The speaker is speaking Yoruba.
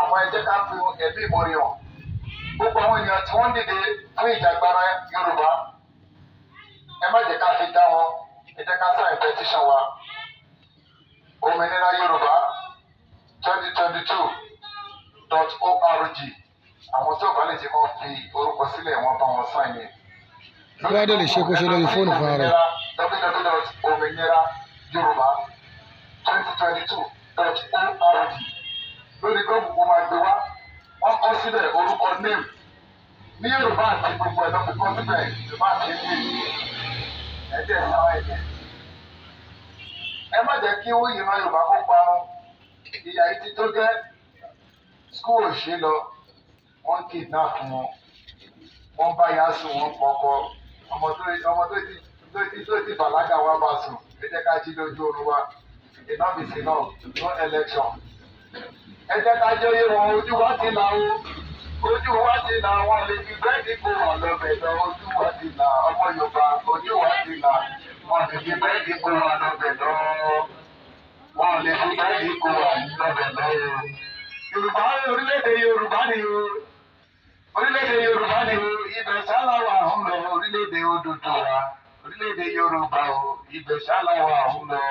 Àmọ́ ẹ jẹ́ ká fi ẹ̀mí ìmoore hàn. Gbogbo àwọn ènìyàn tí wọ́n dìde fún ìjàgbara Yorùbá, ẹ má jẹ́ ká fi dá wọn, ẹ jẹ́ ká sign petition wa. Òmìnira Yorùbá 2022.org. Àwọn tí ò bá lè ṣe kán fi orúkọ sílẹ̀, wọ́n bá wọn sign yẹn. Tó bá dẹ̀ lè ṣe, kó ṣe lórí fóònù fúnra rẹ̀. www.òmìnira Yorùbá 2022.org lórí Google, kó máa gbé wá. Wọ́n kọ síbẹ̀ orúkọ, name ní Yorùbá àti gbogbo ẹ̀ lọ́kọ̀ kọ síbẹ̀, Yorùbá àti English. Ẹ̀jẹ̀ sáwọn ẹ̀jẹ̀, ẹ má jẹ́ kí ó ìran Yorùbá kó parun. Ìyà yìí ti tó gẹ́. School ò ṣe lọ, wọ́n kidnap wọn, wọ́n bá yá sùn, wọ́n pọkọ ọmọ tó ti bàlágà wá bá sùn. Ẹ jẹ́ ká jí lójú oorun wa. Enough is enough, no election. Ẹ jẹ́ ká jẹ́ oyè wọn. Ojú wa ti là o, ojú wa ti là. Wọn lè fi búrẹ́dì kó wà lọ́bẹ̀ lọ. Ojú wa ti là, ọmọ Yorùbá, ojú wa ti là. Wọn lè fi búrẹ́dì kó wà lọ́bẹ̀ lọ, wọn lè fi búrẹ́dì kó wà lọ́bẹ̀ lọ. Yorùbá, orílẹ̀-èdè Yorùbá ni o, orílẹ̀-èdè Yorùbá ni o, ibẹ̀ ṣáláwà ń lọ. Orílẹ̀-èdè Odùduwà, orílẹ̀-èdè Yorùbá o, ibẹ̀ ṣáláwà ń lọ.